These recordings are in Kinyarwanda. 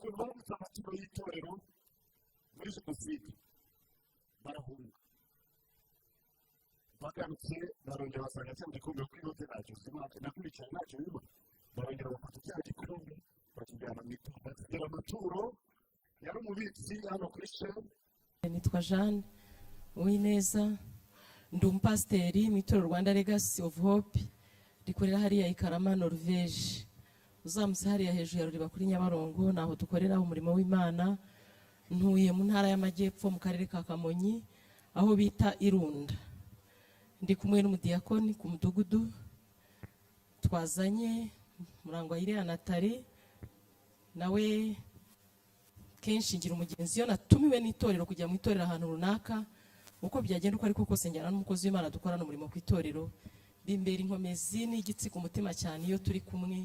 Ukuntu babitse amaturo y'itorero muri jenoside, barahunga, bagarutse barongera basanga cya gikombe kuri inote ntacyo nakurikiranye, ntacyo biba. Barongera bafata cya gikombe bakijyana mu ituro, bakigera amaturo. Yari umubitsi hano kuri Shell. Nitwa Jeanne Uwineza, ndi umupasiteri mu itorero Rwanda Legacy of Hope rikorera hariya i Karama, Norvege, uzamutse hariya hejuru ya Ruriba kuri Nyabarongo, naho dukorera umurimo w'Imana. Ntuye mu Ntara y'Amajyepfo, mu Karere ka Kamonyi, aho bita Irunda. Ndi kumwe n'umudiyakoni ku mudugudu twazanye, Murangwa Iriya Nathalie. Nawe kenshi ngira umugenzi, iyo natumiwe n'itorero kujya mu itorero ahantu runaka, uko byagenda uko ariko kose njyana n'umukozi w'Imana dukorana umurimo ku itorero. Bimbera inkomezi n'igitsi ku mutima cyane iyo turi kumwe.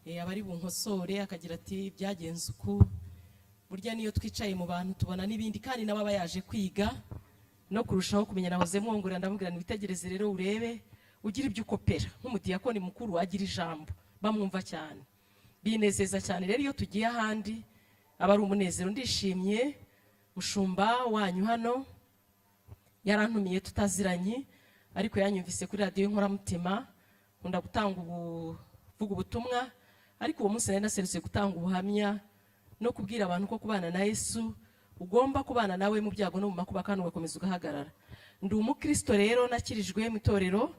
Aba ari bunkosore, akagira ati: "Byagenze uku." Burya niyo twicaye mu bantu tubona n'ibindi, kandi nawe aba yaje kwiga no kurushaho kumenya. Nahoze mwongorera, ndamubwira: "Witegereze rero, urebe, ugira ibyo ukopera." Nk'umudiyakoni mukuru agira ijambo, bamwumva cyane, binezeza cyane. Rero iyo tugiye ahandi aba ari umunezero. Ndishimye, mushumba wanyu hano yarantumiye tutaziranye, ariko yanyumvise kuri radiyo y'Inkoramutima. Nkunda gutanga ubuvuga ubutumwa, ariko uwo munsi nari naserutse gutanga ubuhamya no kubwira abantu ko kubana na Yesu, ugomba kubana nawe mu byago no mu makuba, kandi ugakomeza ugahagarara. Ndi umukristo rero, nakirijwe mu itorero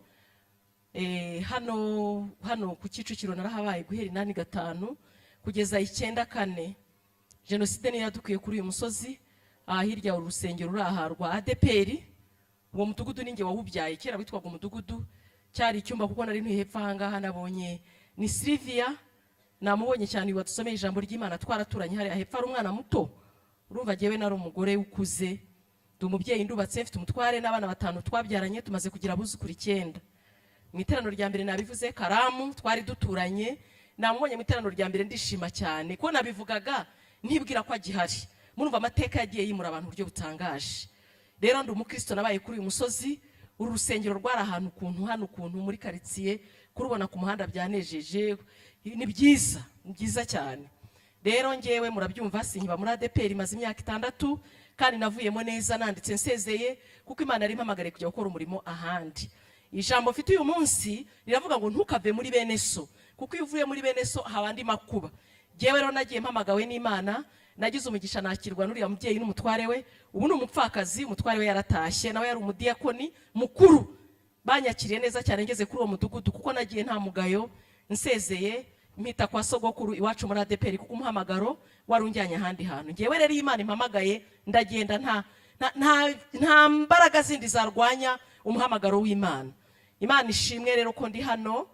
hano ku Kicukiro. Narahabaye guhera 85 kugeza 94. Jenoside niyo yadukwiye kuri uyu musozi aha hirya, uru rusengero ruri aha rwa ADEPR. Uwo mudugudu ninjye wawubyaye. Kera witwaga umudugudu, cyari icyumba, kuko nari ntuye hepfo aha ngaha. Nabonye ni Sylvia, namubonye cyane, uyu wadusomeye ijambo ry'Imana, twaraturanye hariya hepfo ari umwana muto. Urumva jyewe nari umugore ukuze, ndi umubyeyi, ndubatse, mfite umutware n'abana batanu twabyaranye, tumaze kugira abuzukuru 9. Mu iteraniro rya mbere nabivuze, Karamu twari duturanye, namubonye mu iteraniro rya mbere, ndishima cyane ko nabivugaga ntibwira ko agihari. Murumva amateka yagiye yimura abantu uburyo butangaje. Rero ndi umukristo, nabaye kuri uyu musozi. Uru rusengero rwari ahantu ukuntu hano ukuntu muri karitsiye, kurubona ku muhanda byanejeje, ni byiza, ni byiza cyane. Rero ngewe murabyumva, sinkiba muri ADEPR, maze imyaka 6, kandi navuyemo neza, nanditse nsezeye, kuko Imana yari impamagariye kujya gukora umurimo ahandi. Ijambo mfite uyu munsi riravuga ngo: "Ntukave muri bene so," kuko iyo uvuye muri bene so haba andi makuba. Ngewe rero nagiye mpamagawe n'Imana, nagize umugisha nakirwa n'uriya mubyeyi n'umutware we. Ubu ni umupfakazi, umutware we yaratashye, nawe yari umudiyakoni mukuru. Banyakiriye neza cyane ngeze kuri uwo mudugudu, kuko nagiye nta mugayo, nsezeye mpita kwa sogokuru iwacu muri ADEPR, kuko umuhamagaro wari unjyanye ahandi hantu. Ngewe rero iyo Imana impamagaye ndagenda, nta mbaraga zindi zarwanya umuhamagaro w'Imana. Imana ishimwe rero ko ndi hano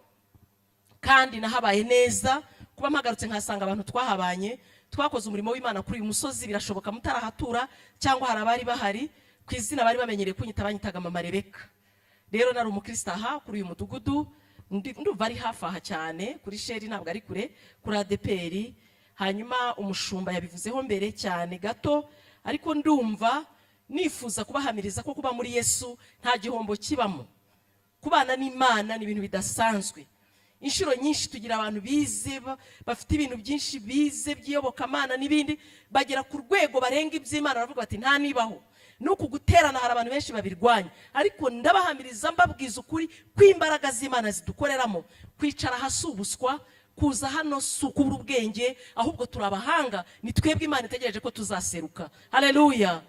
kandi nahabaye neza. Kuba mpagarutse nkasanga abantu twahabanye, twakoze umurimo w'Imana kuri uyu musozi, birashoboka mutarahatura cyangwa hari abari bahari. Ku izina bari bamenyereye kunyita, banyitaga Mama Rebeka. Rero nari umukristo aha kuri uyu mudugudu. Ndumva ari hafi aha cyane kuri Shell, ntabwo ari kure kuri ADEPR. Hanyuma umushumba yabivuzeho mbere cyane gato, ariko ndumva nifuza kubahamiriza ko kuba muri Yesu nta gihombo kibamo. Kubana n'Imana ni ibintu bidasanzwe. Inshuro nyinshi tugira abantu bize, bafite ibintu byinshi bize by'iyobokamana n'ibindi, bagera ku rwego barenga iby'Imana, baravuga bati: "Nta nibaho." Nuku guterana hari abantu benshi babirwanya, ariko ndabahamiriza, mbabwiza ukuri ko imbaraga z'Imana zidukoreramo. Kwicara hasi ubuswa, kuza hano si ukubura ubwenge, ahubwo turi abahanga. Ni twebwe Imana itegereje ko tuzaseruka. Haleluya!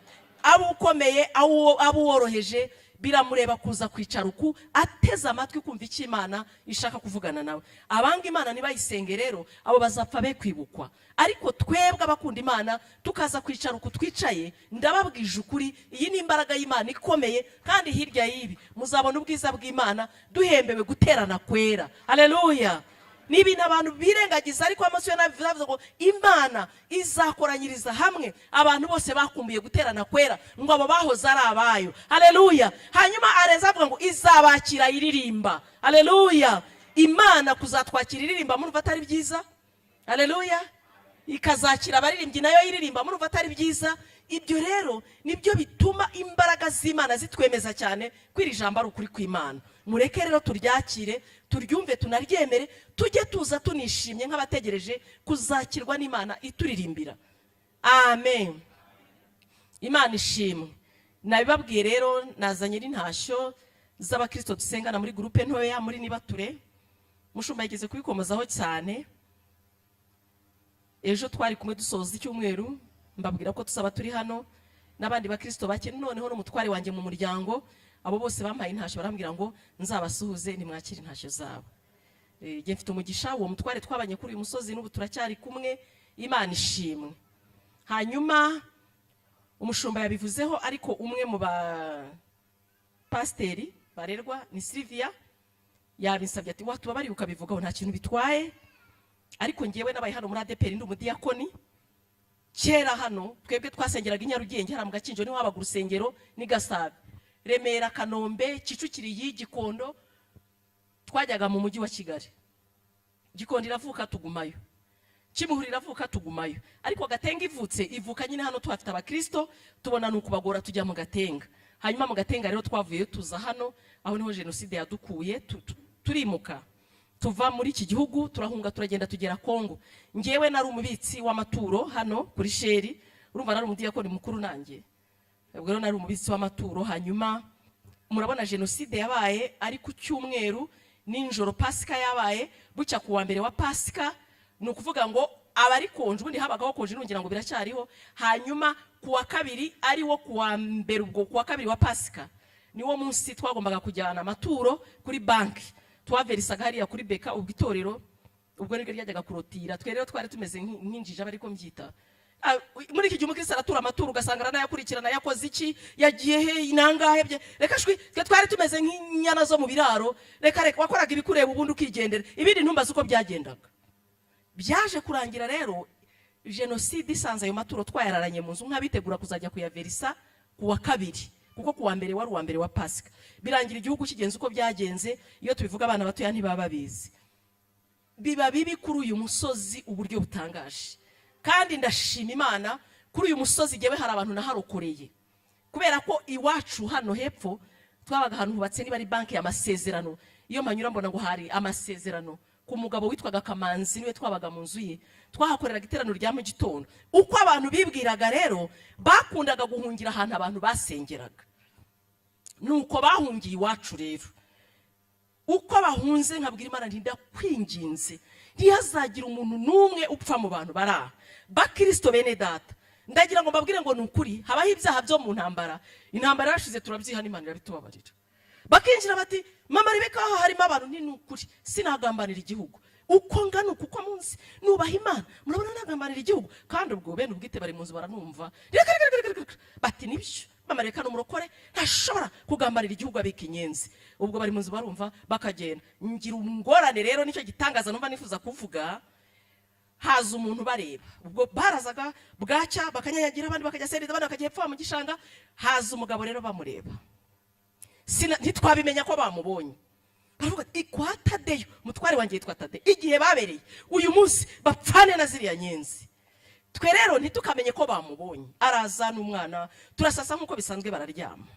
Abo ukomeye, abo uworoheje, biramureba kuza kwicara uku ateze amatwi kumva icyo Imana ishaka kuvugana nawe. Abanga Imana ntibayisenge rero, abo bazapfa be kwibukwa, ariko twebwe abakunda Imana tukaza kwicara uku twicaye, ndababwije ukuri, iyi ni imbaraga y'Imana ikomeye. Kandi hirya y'ibi muzabona ubwiza bw'Imana, duhembewe guterana kwera. Haleluya! Ni ibintu abantu birengagiza, ariko amaso yo ngo Imana izakoranyiriza hamwe abantu bose bakumbuye guterana kwera, ngo abo bahoze ari abayo. Haleluya! Hanyuma areza avuga ngo izabakira iririmba. Haleluya! Imana kuzatwakira iririmba, murumva atari byiza? Haleluya! Ikazakira abaririmbyi nayo iririmba, murumva atari byiza? Ibyo rero nibyo bituma imbaraga z'Imana zitwemeza cyane ko iri jambo ari ukuri kw'Imana. Mureke rero turyakire, turyumve, tunaryemere, tujye tuza tunishimye nk'abategereje kuzakirwa n'Imana ituririmbira. Amen. Imana ishimwe. Nabibabwiye rero, nazanye n'intashyo z'abakristo dusengana muri groupe ntoya muri Nibature. Mushumba yigeze kubikomozaho cyane. Ejo twari kumwe dusoza icyumweru, mbabwira ko tuzaba turi hano n'abandi bakristo bake, noneho n'umutware wanjye mu muryango. Abo bose bampaye intashyo, barambwira ngo nzabasuhuze. Nimwakire intashyo zabo. Njye mfite umugisha, uwo mutware twabanye kuri uyu musozi, n'ubu turacyari kumwe. Imana ishimwe. Hanyuma umushumba yabivuzeho, ariko umwe mu ba pasiteri barerwa ni Sylvia yabinsabye, ati: "Watubabariye ukabivugaho, nta kintu bitwaye." Ariko ngewe nabaye hano muri ADEPR, ndi umudiyakoni kera hano. Twebwe twasengeraga i Nyarugenge, hariya mu Gakinjiro niho habaga urusengero, n'i Gasabo, Remera, Kanombe, Kicukiro, iyi Gikondo. Twajyaga mu mujyi wa Kigali. Gikondo iravuka tugumayo, Kimuhura iravuka tugumayo, ariko Gatenga ivutse, ivuka nyine hano tuhafite abakristo, tubona ni ukubagora, tujya mu Gatenga. Hanyuma mu Gatenga rero twavuyeyo tuza hano, aho niho jenoside yadukuye, turimuka tuva muri iki gihugu, turahunga, turagenda tugera Kongo. Ngewe nari umubitsi w'amaturo hano kuri sheri. Urumva nari umudiyakoni mukuru nanjye, ubwo rero nari umubitsi w'amaturo. Hanyuma murabona jenoside yabaye ari ku cyumweru nijoro, Pasika yabaye bucya ku wa mbere wa Pasika. Ni ukuvuga ngo abari konje, ubundi habagaho konje, nungira ngo biracyariho. Hanyuma ku wa kabiri, ari wo ku wa mbere, ubwo ku wa kabiri wa Pasika niwo munsi twagombaga kujyana amaturo kuri banki. Twaverisaga hariya kuri BK, ubwo itorero ubwo niryo ryajyaga kurotira. Twe rero twari tumeze nk'injiji, aba ariko mbyita. Muri iki gihe umukristo aratura amaturo, ugasanga aranayakurikirana, yakoze iki, yagiye he, nangahe bye. Reka shwi, twe twari tumeze nk'inyana zo mu biraro. Reka reka, wakoraga ibikureba ubundi ukigendera, ibindi ntumbaze uko byagendaga. Byaje kurangira rero jenoside isanze ayo maturo twayararanye mu nzu nk'abitegura kuzajya kuyaverisa ku wa kabiri, kuko ku wa mbere wari uwa mbere wa Pasika. Birangira igihugu kigenze uko byagenze. Iyo tubivuga abana batoya ntibaba babizi. Biba bibi kuri uyu musozi uburyo butangaje. Kandi ndashima Imana, kuri uyu musozi ngewe hari abantu naharokoreye, kubera ko iwacu hano hepfo twabaga ahantu hubatse niba ari banki y'amasezerano. Iyo mpanyura mbona ngo hari amasezerano ku mugabo witwaga Kamanzi, niwe twabaga mu nzu ye, twahakoreraga iteraniro rya mu gitondo. Uko abantu bibwiraga rero, bakundaga guhungira ahantu abantu basengeraga, nuko bahungiye iwacu. Rero uko bahunze, nkabwira Imana nti: "Ndakwinginze, ntihazagira umuntu n'umwe upfa mu bantu bari aha." Bakirisito bene data, ndagira ngo mbabwire ngo ni ukuri habaho ibyaha byo mu ntambara. Intambara yarashize, turabyihana, Imana irabitubabarira. Bakinjira bati: "Mama Rebeka, aha harimo abantu." Ni ukuri sinagambanira igihugu. Uko ngana uku, uko munsi nubaha Imana, murabona nagambanira igihugu? Kandi ubwo bene ubwite bari mu nzu baranumva. Reka reka reka reka reka. Bati: "Nibyo, mama Rebeka ni umurokore, ntashobora kugambanira igihugu abika inyenzi." Ubwo bari mu nzu barumva, bakagenda. Ngira ingorane rero, nicyo gitangaza numva nifuza kuvuga. Haza umuntu bareba. Ubwo barazaga bwacya bakanyanyagira, abandi bakajya serida, abandi bakajya hepfo mu gishanga. Haza umugabo rero bamureba. Ntitwabimenya ko bamubonye. Baravuga ati: "Kwa Tadeyo." Umutware wanjye yitwa Tadeyo. Igihe babereye uyu munsi bapfane na ziriya nyenzi, twe rero ntitukamenye ko bamubonye. Araza n'umwana, turasasa nk'uko bisanzwe, bararyama.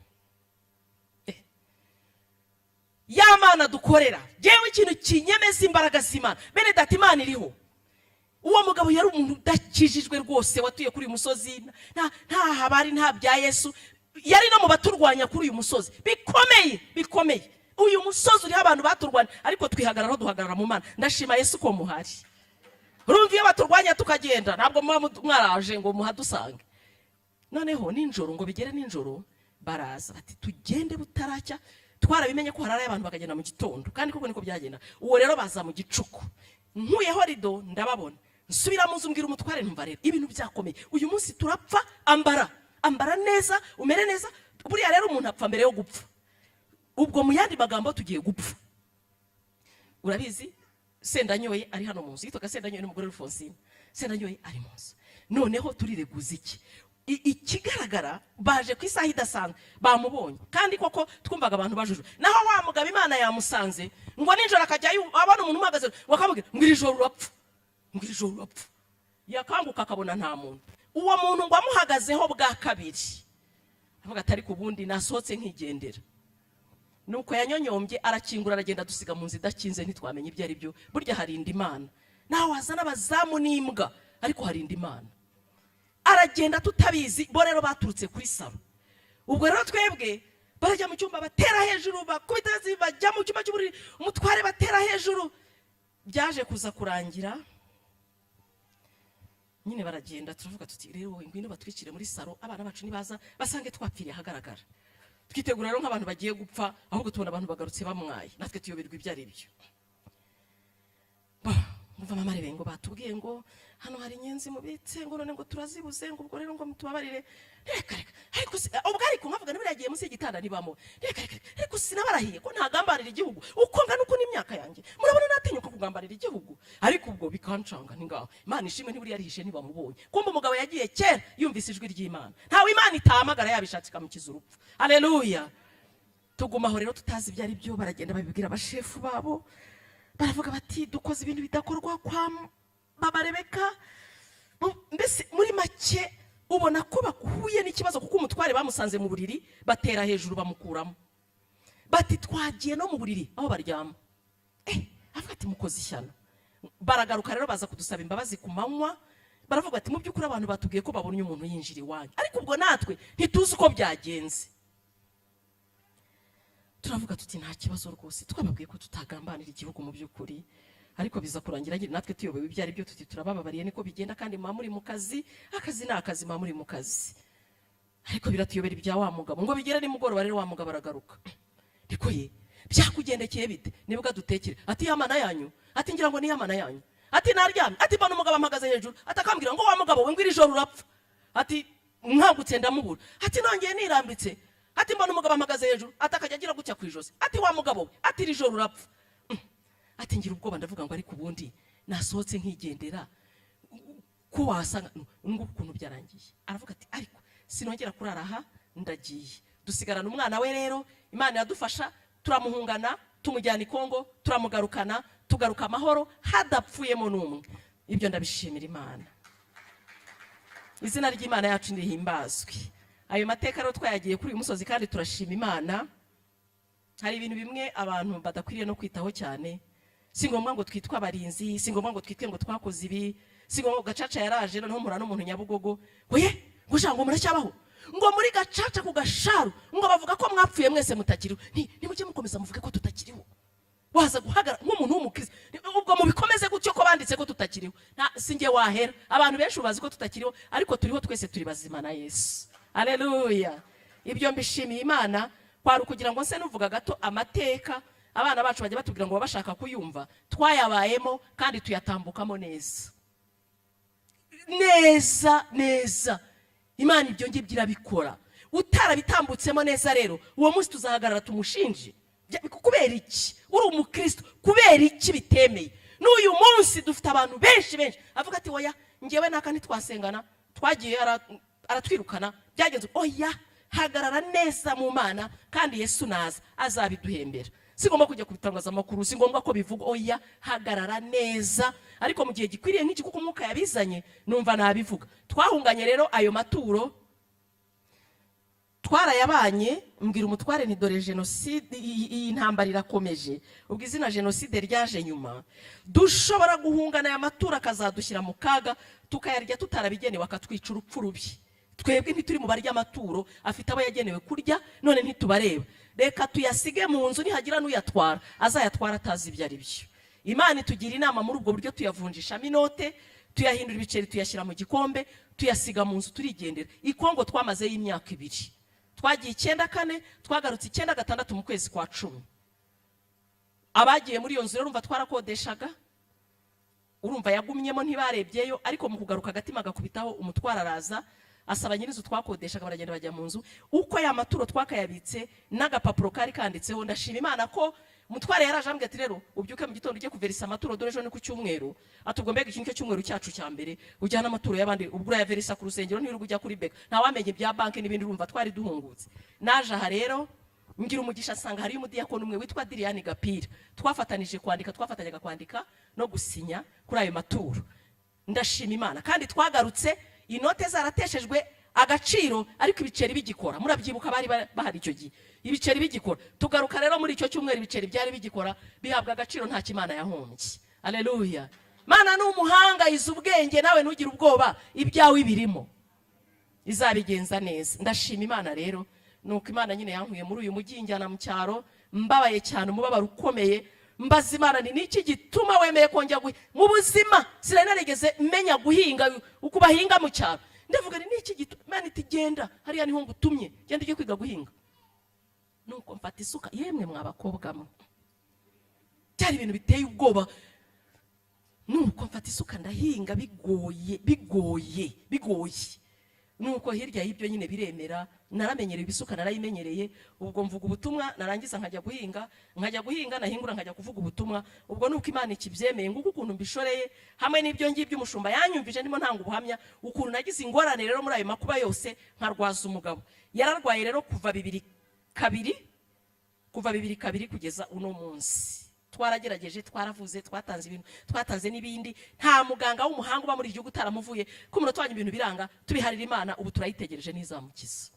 Ya Mana dukorera, yewe ikintu kinyemeza imbaraga z'Imana, bene data, Imana iriho. Uwo mugabo yari umuntu udakijijwe rwose, watuye kuri uyu musozi, nta habari, nta bya Yesu. Yari no mu baturwanya kuri uyu musozi bikomeye bikomeye. Uyu musozi uriho abantu baturwanya, ariko twihagararaho, duhagarara mu Mana. Ndashima Yesu ko muhari. Urumva iyo baturwanya tukagenda, ntabwo muba mwaraje ngo muhadusange. Noneho nijoro, ngo bigere nijoro, baraza bati: "Tugende butaracya." Twarabimenye ko hararayo abantu, bakagenda mu gitondo, kandi koko niko byagenda. Uwo rero baza mu gicuku, nkuyeho rido ndababona. Nsubira mu nzu, mbwira umutware, ntumva rero ibintu byakomeye, uyu munsi turapfa, ambara, ambara neza, umere neza. Buriya rero umuntu apfa mbere yo gupfa. Ubwo mu yandi magambo tugiye gupfa. Urabizi, Sendanyoye ari hano mu nzu, yitwaga Sendanyoye n'umugore Rufonsine. Sendanyoye ari mu nzu. Noneho turireguza iki? Ikigaragara baje ku isaha idasanzwe, bamubonye. Kandi koko twumvaga abantu bajujwe. Naho wa mugabo Imana yamusanze, ngo nijoro akajya abona umuntu umuhagaze, ngo akamubwira ngo: "Iri joro urapfa," ngo: "Iri joro urapfa." Yakanguka akabona nta muntu. Uwo muntu ngo amuhagazeho bwa kabiri, avuga ati: "Ariko ubundi nasohotse nkigendera." Nuko yanyonyombye, arakingura, aragenda, dusiga mu nzu idakinze, ntitwamenya ibyo ari byo. Burya harinda Imana, nawe wazana abazamu n'imbwa, ariko harinda Imana. Aragenda tutabizi. Bo rero baturutse kuri salon. Ubwo rero twebwe barajya mu cyumba, batera hejuru, bakubita hasi, bajya mu cyumba cy'uburiri, umutware batera hejuru. Byaje kuza kurangira nyine baragenda. Turavuga tuti: "Rero wowe ngwino batwikire muri salon, abana bacu nibaza basange twapfiriye ahagaragara." Twitegura rero nk'abantu bagiye gupfa, ahubwo tubona abantu bagarutse bamwaye, natwe tuyoberwa ibyo ari byo. Umva mama rebe, ngo batubwiye ngo hano hari inyenzi mubitse, ngo none ngo turazibuze, ngo ubwo rero ngo mutubabarire. Reka reka, ariko ubwo ariko nkavuga niba yagiye munsi y'igitanda ntibamo. Reka reka, ariko sinabarahiye ko ntagambanira igihugu? Uko ngana uko n'imyaka yanjye, murabona natinyuka kugambanira igihugu? Ariko ubwo bikancanga. Ni ngaho, Imana ishimwe, ntiburi yarihishe, ntibamubonye. Kumva umugabo yagiye kera, yumvise ijwi ry'Imana. Ntawe Imana itahamagara yabishatse ikamukiza urupfu. Aleluya! Tuguma aho rero tutazi ibyo ari byo. Baragenda babibwira abashefu babo, baravuga bati: "Dukoze ibintu bidakorwa kwa mama Rebeka." Mbese muri make ubona ko bahuye n'ikibazo, kuko umutware bamusanze mu buriri, batera hejuru, bamukuramo, bati: "Twagiye no mu buriri aho baryama." Avuga ati: "Mukoze ishyano." Baragaruka rero, baza kudusaba imbabazi ku manywa, baravuga bati: "Mu by'ukuri abantu batubwiye ko babonye umuntu yinjira iwanyu, ariko ubwo natwe ntituzi uko byagenze." Turavuga tuti: "Nta kibazo rwose, twababwiye ko tutagambanira igihugu mu by'ukuri." Ariko biza kurangira nyine natwe tuyobewe ibyo ari byo. Tuti: "Turabababariye, niko bigenda, kandi muba muri mu kazi, akazi ni akazi, muba muri mu kazi." Ariko biratuyobera ibya wa mugabo. Ngo bigere nimugoroba rero, wa mugabo aragaruka. Niko ye, byakugendekeye bite? Nibwo adutekere ati: "Ya Mana yanyu," ati, "ngira ngo ni ya Mana yanyu," ati, "naryamye," ati, "mbona umugabo ampagaze hejuru," ati, akambwira ngo: 'Wa mugabo we, ngo iri joro urapfa.' Ati: 'Nkangutse ndamubura.' Ati: 'Nongeye nirambitse,' ati, 'mbona umugabo ampagaze hejuru,' ati, 'akajya agira gutya ku ijosi,' ati, 'Wa mugabo we,' ati, 'iri joro urapfa.' Ati: 'Ngira ubwoba, ndavuga ngo ariko ubundi nasohotse nkigendera ko wasanga nguko ukuntu byarangiye.' Aravuga ati: 'Ariko sinongera kurara aha, ndagiye.' Dusigarana umwana we. Rero Imana iradufasha, turamuhungana, tumujyana i Kongo, turamugarukana, tugaruka amahoro, hadapfuyemo n'umwe. Ibyo ndabishimira Imana. Izina ry'Imana yacu nirihimbazwe. Ayo mateka rero twayagiye kuri uyu musozi, kandi turashima Imana. Hari ibintu bimwe abantu badakwiriye no kwitaho cyane. Si ngombwa ngo twitwe abarinzi, si ngombwa ngo twitwe ngo twakoze ibi, si ngombwa. Gacaca yaraje, noneho mpura n'umuntu Nyabugogo, ngo ye, ngo sha, ngo muracyabaho, ngo muri gacaca ku Gasharu, ngo bavuga ko mwapfuye mwese mutakiriho. Nimujye mukomeza muvuge ko tutakiriho. Waza guhagarara nk'umuntu w'umukristo, ubwo mubikomeze gutyo ko banditse ko tutakiriho. Nta si njye wahera, abantu benshi bazi ko tutakiriho, ariko turiho twese, turi bazima na Yesu. Aleluya! Ibyo mbishimiye Imana. Kwari ukugira ngo nse nuvuga gato amateka abana bacu bajya batubwira ngo baba bashaka kuyumva. Twayabayemo kandi tuyatambukamo neza neza neza. Imana ibyo ngibyo irabikora. Utarabitambutsemo neza rero, uwo munsi tuzahagarara tumushinje. Kubera iki uri umukristo? Kubera iki bitemeye? N'uyu munsi dufite abantu benshi benshi avuga ati: "Oya, ngewe naka ntitwasengana, twagiye aratwirukana, byagenze." Oya, hagarara neza mu Mana, kandi Yesu naza azabiduhembera. Si ngombwa kujya ku bitangazamakuru, si ngombwa ko bivugwa. Oya, hagarara neza. Ariko mu gihe gikwiriye nk'iki, kuko umwuka yabizanye, numva nabivuga. Twahunganye rero ayo maturo, twarayabanye. Mbwira umutware nti: "Dore jenoside, iyi ntambara irakomeje." Ubwo izina jenoside ryaje nyuma. "Dushobora guhungana aya maturo akazadushyira mu kaga, tukayarya tutarabigenewe, akatwica urupfu rubi. Twebwe ntituri mu barya amaturo, afite abo yagenewe kurya, none ntitubareba. Reka tuyasige mu nzu, nihagira n'uyatwara azayatwara atazi ibyo ari byo." Imana itugira inama muri ubwo buryo, tuyavunjishamo inote, tuyahindura ibiceri, tuyashyira mu gikombe, tuyasiga mu nzu, turigendera. I Kongo twamazeyo imyaka 2. Twagiye 94, twagarutse 96 mu kwezi kwa 10. Abagiye muri iyo nzu rero, urumva twarakodeshaga, urumva yagumyemo, ntibarebyeyo. Ariko mu kugaruka agatima gakubitaho, umutwaro araza asaba nyir'inzu twakodeshaga, baragenda bajya mu nzu. Uko ya maturo twakayabitse n'agapapuro kari kanditseho. Ndashima Imana ko umutware yaraje ambwira ati: "Rero ubyuke mu gitondo ujye kuverisa amaturo, dore ejo ni ku cyumweru." Ati: "Ubwo mbega iki nicyo cyumweru cyacu cya mbere, ujyana amaturo y'abandi, ubwo urayaverisa ku rusengero, ntiwirirwa ujya kuri beka." Ntawamenya ibya banki n'ibindi, urumva twari duhungutse. Naje aha rero, ngira umugisha, nsanga hariyo umudiyakoni umwe witwa Diriyani Gapira, twafatanije kwandika, twafatanyaga kwandika no gusinya kuri ayo maturo. Ndashima Imana. Kandi twagarutse inote zarateshejwe. agaciro, ariko ibiceri bigikora. Murabyibuka, bari bahari icyo gihe ibiceri bigikora. Tugaruka rero muri icyo cyumweru ibiceri byari bigikora, bihabwa agaciro. Nta Imana yahombye. Aleluya! Mana ni umuhanga, izi ubwenge. Nawe ntugire ubwoba, ibyawe ibirimo, izabigenza neza. Ndashima Imana rero. Nuko Imana nyine yankuye muri uyu mujyi, injyana mu cyaro, mbabaye cyane, umubabaro ukomeye. Mbaza Imana ni niki gituma wemeye kongera mu buzima sinari narigeze menya guhinga uko bahinga mu cyaro. Ndavuga ni niki gituma? Imana iti: "Genda hariya, niho ngutumye, genda ujye kwiga guhinga." Nuko mfata isuka. Yemwe mwa bakobwa mwe, byari ibintu biteye ubwoba. Nuko mfata isuka, ndahinga bigoye, bigoye, bigoye. Nuko hirya y'ibyo nyine biremera, naramenyereye ibisuka, narayimenyereye. Ubwo mvuga ubutumwa, narangiza nkajya guhinga, nkajya guhinga, nahingura nkajya kuvuga ubutumwa. Ubwo nuko Imana ikibyemeye. Nguko ukuntu mbishoreye hamwe n'ibyo ngibyo. Umushumba yanyumvije ndimo ntanga ubuhamya ukuntu nagize ingorane rero muri ayo makuba yose, nkarwaza umugabo. Yararwaye rero kuva 2002, kuva 2002 kugeza uno munsi. Twaragerageje, twaravuze, twatanze ibintu, twatanze n'ibindi. Nta muganga w'umuhanga uba muri iki gihugu utaramuvuye. Ko umunota wanyu ibintu biranga, tubiharira Imana. Ubu turayitegereje, ntizamukiza.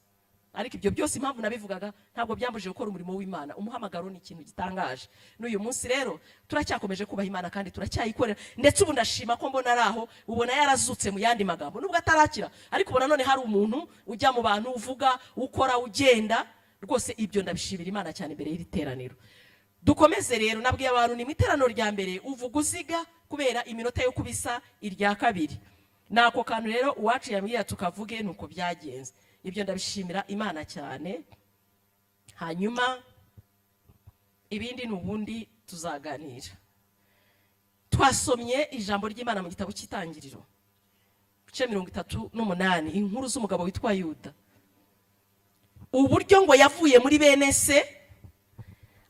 Ariko ibyo byose, impamvu nabivugaga, ntabwo byambujije gukora umurimo w'Imana. Umuhamagaro ni ikintu gitangaje. N'uyu munsi rero turacyakomeje kubaha Imana kandi turacyayikorera. Ndetse ubu ndashima ko mbona ari aho, ubona yarazutse. Mu yandi magambo, nubwo atarakira, ariko ubona none hari umuntu ujya mu bantu, uvuga, ukora, ugenda rwose. Ibyo ndabishimira Imana cyane imbere y'iri teraniro. Dukomeze rero. Nabwiye abantu ni mu iteraniro rya mbere uvuga uziga kubera iminota yo kubisa irya kabiri. Ni ako kantu rero uwacu yambwiye tukavuge. Ni uko byagenze. Ibyo ndabishimira Imana cyane. Hanyuma ibindi ni ubundi tuzaganira. Twasomye ijambo ry'Imana mu gitabo cy'Itangiriro, ibice 38, inkuru z'umugabo witwa Yuda, uburyo ngo yavuye muri bene se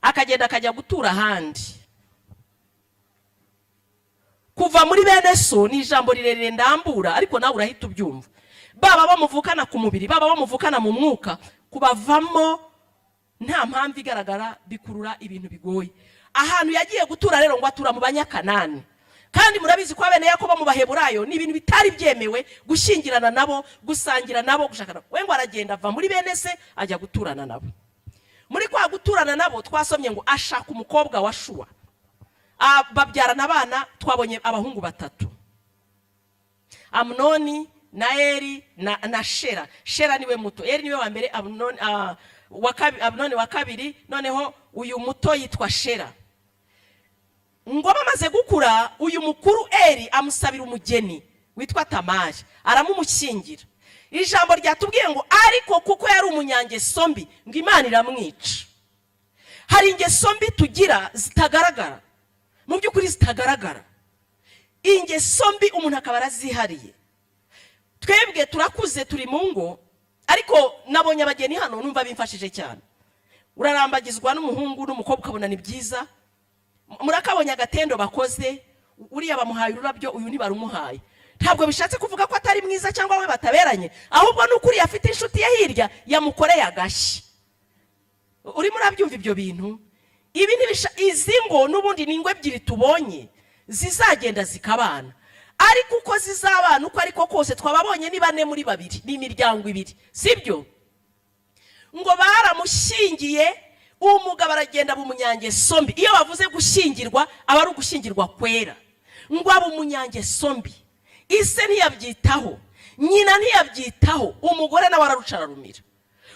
akagenda akajya gutura ahandi. Kuva muri bene so ni ijambo rirerire ndambura, ariko nawe urahita ubyumva. Baba bamuvukana ku mubiri, baba bamuvukana mu mwuka, kubavamo nta mpamvu igaragara bikurura ibintu bigoye. Ahantu yagiye gutura rero, ngo atura mu Banyakanani, kandi murabizi ko bene Yakobo mu Baheburayo ni ibintu bitari byemewe gushyingirana nabo, gusangira nabo, gushakana. We ngo aragenda, ava muri bene se, ajya guturana nabo. Muri kwa guturana nabo, twasomye ngo ashaka umukobwa wa Shuwa. Babyarana abana. Twabonye abahungu batatu, Amunoni na Eri na Shera. Shera niwe muto, Eri niwe wa mbere, Amunoni, Amunoni wa kabiri, noneho uyu muto yitwa Shera. Ngo bamaze gukura, uyu mukuru Eri amusabira umugeni witwa Tamari, aramumushyingira. Ijambo ryatubwiye ngo ariko kuko yari umunyangeso mbi, ngo Imana iramwica. Hari ingeso mbi tugira zitagaragara, mu by'ukuri zitagaragara, ingeso mbi umuntu akaba arazihariye. Twebwe turakuze, turi mu ngo, ariko nabonye abageni hano, numva bimfashije cyane. Urarambagizwa n'umuhungu n'umukobwa, ukabona ni byiza, murakabonye agatendo bakoze, uriya bamuhaye ururabyo, uyu ntibarumuhaye. Ntabwo bishatse kuvuga ko atari mwiza cyangwa we bataberanye, ahubwo ni ukuri afite inshuti ye hirya yamukoreye agashyi. Urimo urabyumva ibyo bintu? Ibi ntibisha izi ngo n'ubundi ni ingo ebyiri tubonye zizagenda zikabana, ariko uko zizabana uko ariko kose, twababonye ni bane muri babiri, ni imiryango ibiri, sibyo? Ngo baramushyingiye, uwo mugabo aragenda aba umunyangeso mbi. Iyo bavuze gushyingirwa, aba ari ugushyingirwa kwera. Ngo aba umunyangeso mbi, ise ntiyabyitaho, nyina ntiyabyitaho, umugore nawe araruca ararumira.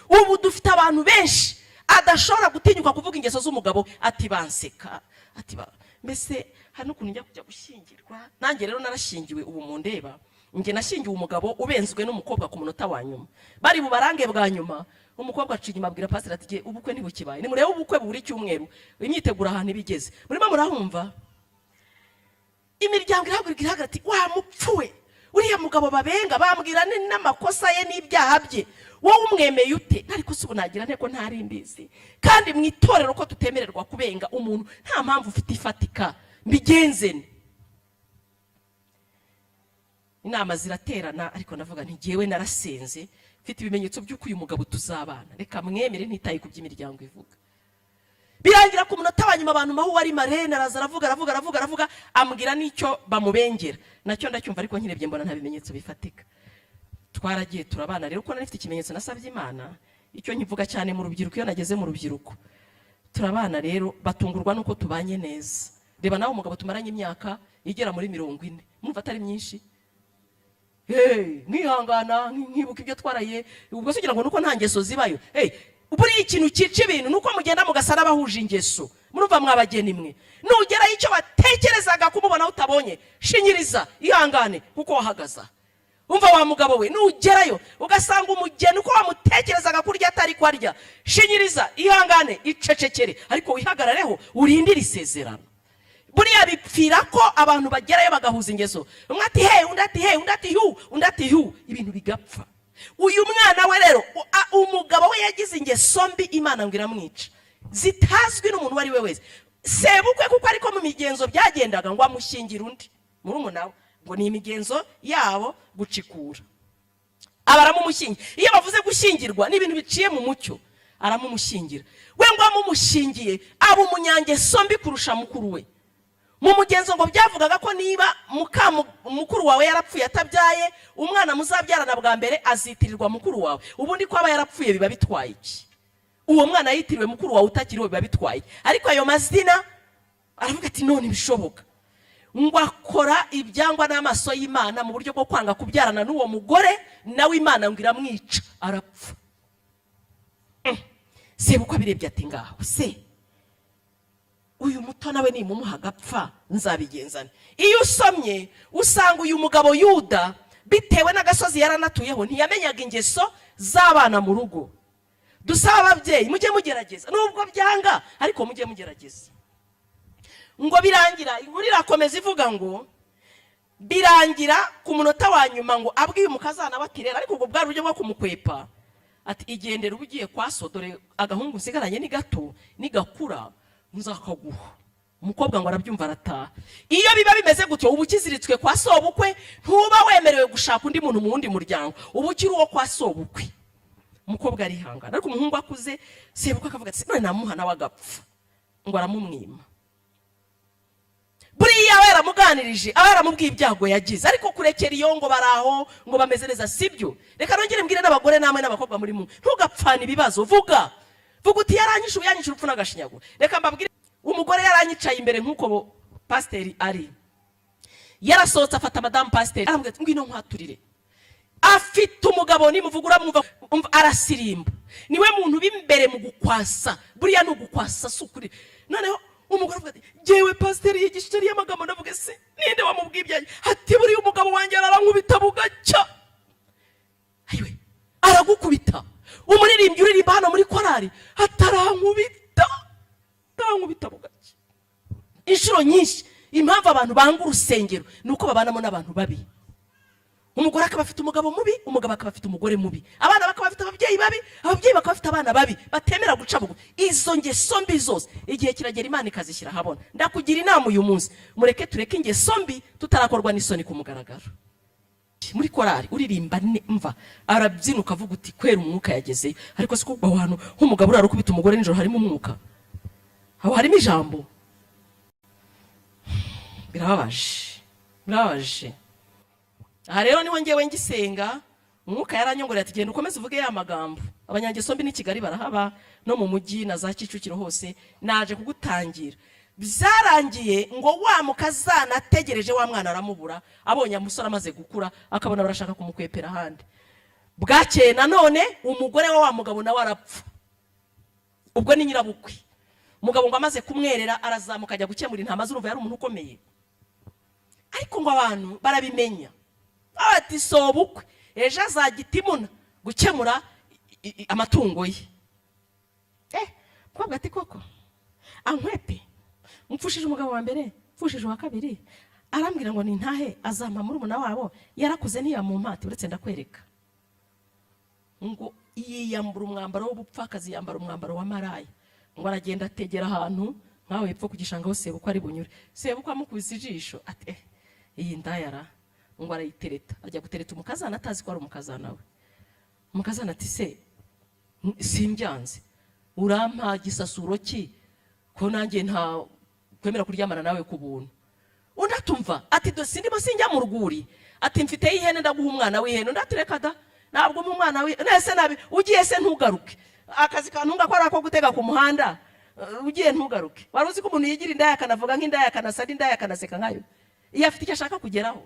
Ubu dufite abantu benshi adashobora gutinyuka kuvuga ingeso z'umugabo, ati: "Banseka," ati: "Mbese hari n'ukuntu njya kujya gushyingirwa." Nanjye rero narashyingiwe. Ubu mundeba, njye nashyingiwe umugabo ubenzwe n'umukobwa ku munota wa nyuma, bari bubarange bwa nyuma. Umukobwa aca inyuma, abwira pasiteri ati: "Jye ubukwe ntibukibaye." Nimurebe ubukwe buri cyumweru, imyiteguro ahantu ibigeze, murimo murahumva. Imiryango irahaguruka, irahagarara, ati: "Wa mupfu we, uriya mugabo babenga bambwira n'amakosa ye n'ibyaha bye, wowe umwemeye ute?" Ariko si ubu nagira nteko ntari mbizi, kandi mu itorero ko tutemererwa kubenga umuntu nta mpamvu ufite ifatika, mbigenze nte? Inama ziraterana, ariko ndavuga nti: "Jyewe narasenze, mfite ibimenyetso by'uko uyu mugabo tuzabana, reka mwemere ntitaye ku by'imiryango ivuga." Birangira ku munota wa nyuma abantu maho wari marene araza, aravuga, aravuga, aravuga, aravuga, ambwira n'icyo bamubengera nacyo ndacyumva, ariko nkirebye mbona nta bimenyetso bifatika. Twaragiye turabana rero, ko nari mfite ikimenyetso nasabye Imana, icyo nkivuga cyane mu rubyiruko. Iyo nageze mu rubyiruko, turabana rero, batungurwa nuko tubanye neza. Reba nawe, umugabo tumaranye imyaka igera muri 40, mwumva atari myinshi? Hey, nkihangana, nkibuka ibyo twaraye. Ubwo se ugira ngo nuko nta ngeso zibayo? Hey, buriya ikintu cyica ibintu nuko mugenda mugasa n'abahuje ingeso. Murumva mwabageni mwe, nugerayo icyo watekerezaga kumubona utabonye, shinyiriza, ihangane kuko wahagaza. Umva wa mugabo we, nugerayo ugasanga umugeni uko wamutekerezaga kurya atari ko arya, shinyiriza, ihangane, icecekere, ariko wihagarareho, urindire isezerano. Buriya bipfira ko abantu bagerayo bagahuza ingeso, umwe ati he, undi ati he, undi ati hu, undi ati hu, ibintu bigapfa. Uyu mwana we rero, umugabo we yagize ingeso mbi, Imana ngo iramwica, zitazwi n'umuntu uwo ari we wese. Sebukwe, kuko ariko mu migenzo byagendaga, ngo amushyingire undi murumuna we, ngo ni imigenzo yabo gucikura. Aba aramumushyingira. Iyo bavuze gushyingirwa, ni ibintu biciye mu mucyo. Aramumushyingira. We ngo amumushyingiye, aba umunyangeso mbi kurusha mukuru we. Mu mugenzo ngo byavugaga ko niba muka mukuru wawe yarapfuye atabyaye, umwana muzabyarana bwa mbere azitirirwa mukuru wawe. Ubundi ko aba yarapfuye biba bitwaye iki? Uwo mwana yitiriwe mukuru wawe utakiriho biba bitwaye iki? Ariko ayo mazina, aravuga ati none ibishoboka, ngo akora ibyangwa n'amaso y'Imana mu buryo bwo kwanga kubyarana n'uwo mugore, nawe Imana ngo iramwica, arapfa. Sebukwe abirebye ati ngaho se uyu muto nawe nimumuha agapfa nzabigenzane? Iyo usomye usanga uyu mugabo Yuda, bitewe n'agasozi yaranatuyeho, ntiyamenyaga ingeso z'abana mu rugo. Dusaba ababyeyi, mujye mugerageza, nubwo byanga ariko mujye mugerageza. Ngo birangira, inkuru irakomeza ivuga ngo birangira ku munota wa nyuma ngo abwiye umukazana bati rero, ariko ubwo bwari uburyo bwo kumukwepa, ati igendera, uba ugiye kwa so, dore agahungu nsigaranye ni gato, nigakura nzakaguha. Umukobwa ngo arabyumva, arataha. Iyo biba bimeze gutyo, uba ukiziritswe kwa sobukwe, ntuba wemerewe gushaka undi muntu mu wundi muryango, uba ukiri uwo kwa sobukwe. Umukobwa arihangana, ariko umuhungu akuze, sebukwe akavuga ati none namuha nawe agapfa, ngo aramumwima. Buriya aba yaramuganirije, aba yaramubwiye ibyago yagize, ariko kurekera iyo ngo bari aho ngo bameze neza sibyo. Reka nongere mbwire n'abagore namwe n'abakobwa muri mwe, ntugapfane ibibazo. Vuga, vuga uti yaranyishe ubu, yanyishe urupfu n'agashinyaguro. Reka mbabwire, umugore yaranyicaye imbere nk'uko pasiteri ari, yarasohotse afata madamu pasiteri, aramubwira ati ngwino nkwaturire. Afite umugabo, nimuvuga uramwumva, umva, arasirimba, niwe muntu b'imbere mu gukwasa. Buriya ni ugukwasa, si ukuri. Noneho umugore avuga ati jyewe pasiteri yigishije ariyo magambo, ndavuga se ninde wamubwiye ibyanjye? Ati buriya umugabo wanjye arankubita bugacya. Ayiwe, aragukubita? Umuririmbyi uririmba hano muri korari atarankubita, atarankubita bugacya. Inshuro nyinshi impamvu abantu banga urusengero ni uko babanamo n'abantu babi. Umugore akaba afite umugabo mubi, umugabo akaba afite umugore mubi, abana bakaba bafite ababyeyi babi, ababyeyi bakaba bafite abana babi batemera guca bugufi. Izo ngeso mbi zose igihe kiragera Imana ikazishyira ahabona. Ndakugira inama uyu munsi, mureke tureke ingeso mbi tutarakorwa n'isoni ku mugaragaro. Muri korari uririmba mva arabyina, ukavuga uti kwera umwuka yagezeyo. Ariko si kuko aho hantu nk'umugabo urara ukubita umugore nijoro harimo umwuka, aho harimo ijambo. Birababaje, birababaje. Aha rero niho ngewe ngisenga, umwuka yaranyongorera ati genda ukomeze uvuge ya magambo. Abanyangeso mbi ni Kigali barahaba, no mu mujyi na za Kicukiro hose, naje kugutangira. Byarangiye ngo wa mukazana ategereje wa mwana aramubura, abonye umusore amaze gukura, akabona barashaka kumukwepera ahandi. Bwakeye nanone umugore wa wa mugabo nawe arapfa, ubwo ni nyirabukwe. Umugabo ngo amaze kumwerera, arazamuka ajya gukemura intama. Z'urumva yari umuntu ukomeye, ariko ngo abantu barabimenya bati sobukwe ejo azajya itimuna gukemura amatungo ye. Mukobwa ati koko ankwepe, mupfushije umugabo wa mbere, mfushije uwa kabiri, arambwira ngo nintahe azampa murumuna wabo, yarakuze ntiyamumpati, uretse ndakwereka. Ngo yiyambura umwambaro w'ubupfakazi, yambara umwambaro wa maraya, ngo aragenda ategera ahantu nkawe hepfo ku gishanga aho sebukwe ari bunyure. Sebukwe amukubise ijisho ati eh, iyi ndayara, ngo arayitereta, ajya gutereta umukazana atazi ko ari umukazana we. Umukazana ati se simbyanze, urampa gisasuro ki ko nanjye nta kwemera kuryamana nawe ku buntu? Undi atumva ati dore sindimo sinjya mu rwuri. Ati: "Mfite ihene, ndaguha umwana w'ihene." Undi ati: "Reka da, ntabwo umpa umwana w'ihene. Ese nabi ugiye se ntugaruke? Akazi kantunga ko ari ako gutega ku muhanda, ugiye ntugaruke?" Wari uzi ko umuntu yigira indaya, akanavuga nk'indaya, akanasa n'indaya, akanaseka nkayo, iyo afite icyo ashaka kugeraho?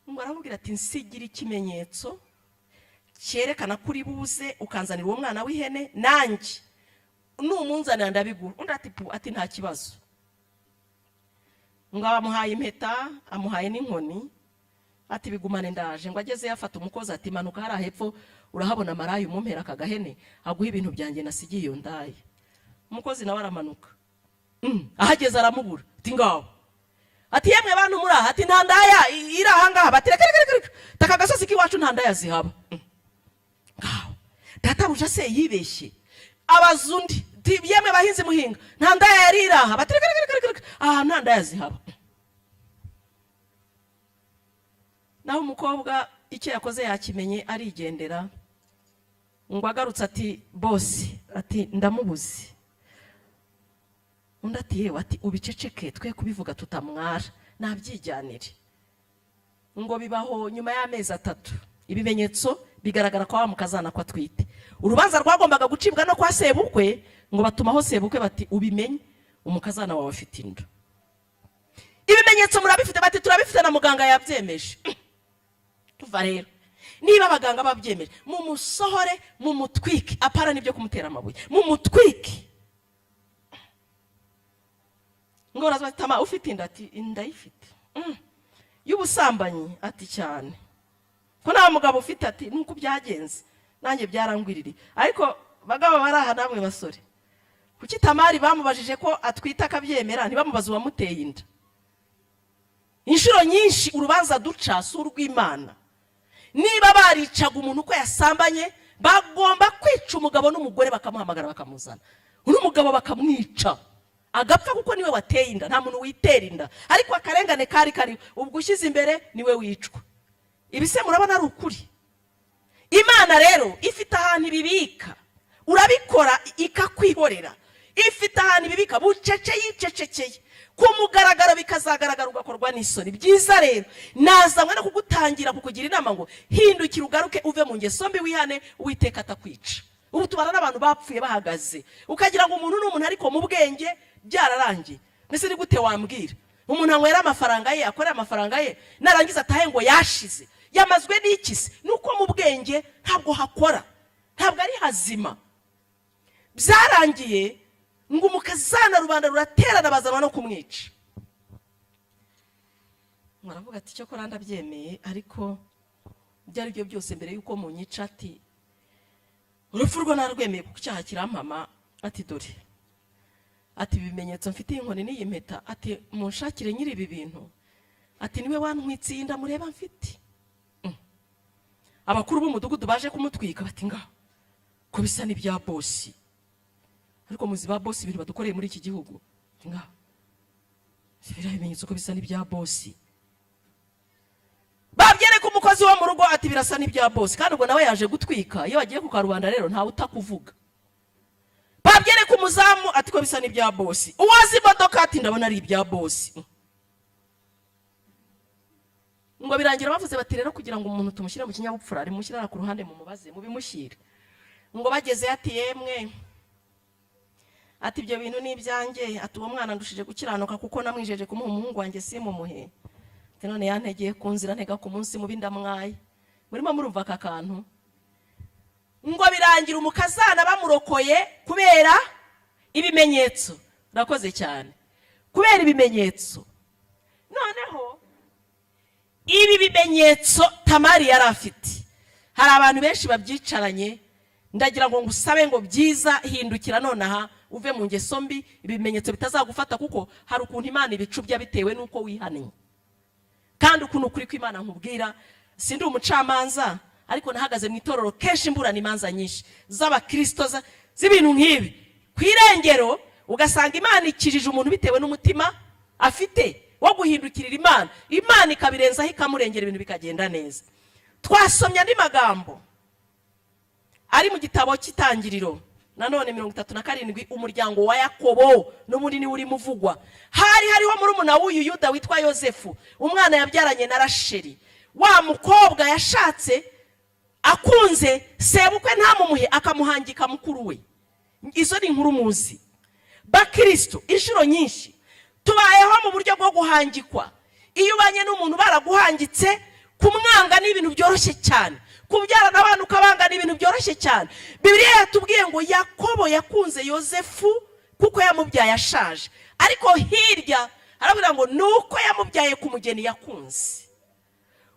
Ngo aramubwira ati: "Nsigira ikimenyetso cyerekana ko uri buze ukanzanira uwo mwana w'ihene, nanjye numunzanira ndabigura." Undi ati: "Pu," ati: "Nta kibazo." Ngo amuhaye impeta, amuhaye n'inkoni, ati: "Bigumane, ndaje." Ngo ageze yafata umukozi, ati: "Manuka hariya hepfo, urahabona amarayi, umumpera aka gahene, aguha ibintu byanjye nasigiye iyo ndaya." Umukozi nawe aramanuka. Ahageze aramubura. Ati: "Ngaho," ati: "Yemwe bantu muri aha," ati: "nta ndaya iri aha ngaha." Bati: "Reka, reka, reka, reka, taka agasozi k'iwacu nta ndaya zihaba." Ngaho databuja se yibeshye? Abaza undi ati: "Yemwe bahinzi muhinga, nta ndaya yari iri aha?" Bati: "Reka, reka, reka, reka, aha nta ndaya zihaba." Naho umukobwa icyo yakoze yakimenye, arigendera. Ngo agarutse ati: "Boss," ati: "ndamubuze." Undi ati: "Yewe," ati: "ubiceceke, twe kubivuga tutamwara, nabyijyanire." Ngo bibaho nyuma y'amezi 3, ibimenyetso bigaragara kwa wa mukazana ko atwite. Urubanza rwagombaga gucibwa no kwa sebukwe. Ngo batumaho sebukwe bati: "Ubimenye, umukazana wawe afite inda, ibimenyetso murabifite?" Bati: "Turabifite, na muganga yabyemeje." Tuva rero, niba abaganga babyemeje, mumusohore mumutwike, apana n'ibyo kumutera amabuye, mumutwike. Ngo baraza bati: "Tama, ufite inda?" Ati: "Indayifite." "Y'ubusambanyi?" Ati: "Cyane." "Ko nta mugabo ufite?" Ati: "Nuko byagenze, nanjye byarangwiririye." Ariko bagabo bari aha, namwe basore, kuki Tamari bamubajije ko atwite akabyemera, ntibamubaze uwamuteye inda? Inshuro nyinshi urubanza duca si urw'Imana. Niba baricaga umuntu uko yasambanye, bagomba kwica umugabo n'umugore, bakamuhamagara bakamuzana, n'umugabo bakamwica agapfa, kuko niwe wateye inda. Nta muntu witera inda, ariko akarengane kari kariho, ubwo ushyize imbere niwe wicwa. Ibi se murabona ari ukuri? Imana rero ifite ahantu ibibika. Urabikora ikakwihorera. Ifite ahantu ibibika bucece, yicecekeye, ku mugaragaro bikazagaragara, ugakorwa n'isoni. Byiza rero nazanywe no kugutangira, kukugira inama ngo hindukira, ugaruke, uve mu ngeso mbi, wihane, Uwiteka atakwica. Ubu tubana n'abantu bapfuye bahagaze, ukagira ngo umuntu ni umuntu, ariko mu bwenge byararangiye. Mbese ni gute wambwira umuntu anywera amafaranga ye, akorera amafaranga ye, narangiza atahe ngo yashize? Yamazwe n'iki se? Ni uko mu bwenge ntabwo hakora, ntabwo ari hazima, byarangiye. Ngo umukazana, rubanda ruraterana, bazanwa no kumwica. Muravuga ati: "Cyokora ndabyemeye, ariko ibyo ari byo byose mbere y'uko munyica," ati: "urupfu rwo narwemeye kuko icyaha kirampama." Ati: "Dore," ati: "ibimenyetso mfite, iyi nkoni n'iyi mpeta," ati: "munshakire nyiri ibi bintu," ati: "niwe wantwitse iyi nda mureba mfite." Abakuru b'umudugudu baje kumutwika bati: "Ngaho ko bisa n'ibya boss." Ariko muzi ba boss ibintu badukoreye muri iki gihugu? Bati: "Ngaho biriya bimenyetso ko bisa n'ibya boss." Babyereka umukozi wo mu rugo, ati: "Birasa n'ibya boss." Kandi ubwo nawe yaje gutwika. Iyo bagiye ku karubanda rero, ntawe utakuvuga. Babyereka umuzamu, ati: "Ko bisa n'ibya boss." Uwazi imodoka ati: "Ndabona ari ibya boss." Ngo birangira bavuze bati: "Rero kugira ngo umuntu tumushyire mu kinyabupfura, rimushyire ku ruhande, mumubaze, mubimushyire." Ngo bageze ati: "Yemwe," ati: "ibyo bintu ni ibyanjye," ati: "uwo mwana ndushije gukiranuka, kuko namwijeje kumuha umuhungu wanjye simumuhe," ati: "none yantegeye ku nzira, ntega ku munsi mubi, ndamwaye." Murimo murumva aka kantu? Ngo birangira umukazana bamurokoye kubera ibimenyetso. Urakoze cyane. Kubera ibimenyetso. Noneho ibi bimenyetso Tamari yari afite, hari abantu benshi babyicaranye. Ndagira ngo ngusabe ngo byiza, hindukira nonaha, uve mu ngeso mbi, ibimenyetso bitazagufata, kuko hari ukuntu Imana ibicubya bitewe n'uko wihannye. Kandi ukuntu ukuri kw'Imana nkubwira, sindi umucamanza, ariko nahagaze mu itorero kenshi mburana imanza nyinshi z'abakirisito z'ibintu nk'ibi. Ku irengero ugasanga Imana ikijije umuntu bitewe n'umutima afite wo guhindukirira Imana, Imana ikabirenzaho, ikamurengera, ibintu bikagenda neza. Twasomye andi magambo ari mu gitabo cy'Itangiriro. Nanone 37, umuryango wa Yakobo n'ubundi niwe urimo uvugwa. Hari hariho murumuna w'uyu Yuda witwa Yosefu, umwana yabyaranye na Rasheli, wa mukobwa yashatse akunze, sebukwe ntamumuhe, akamuhangika mukuru we. Izo ni inkuru muzi. Bakristo, inshuro nyinshi tubayeho mu buryo bwo guhangikwa. Iyo ubanye n'umuntu baraguhangitse, kumwanga ni ibintu byoroshye cyane, kubyarana abana ukabanga ni ibintu byoroshye cyane. Bibiliya yatubwiye ngo Yakobo yakunze Yosefu kuko yamubyaye ashaje, ariko hirya aravuga ngo ni uko yamubyaye ku mugeni yakunze.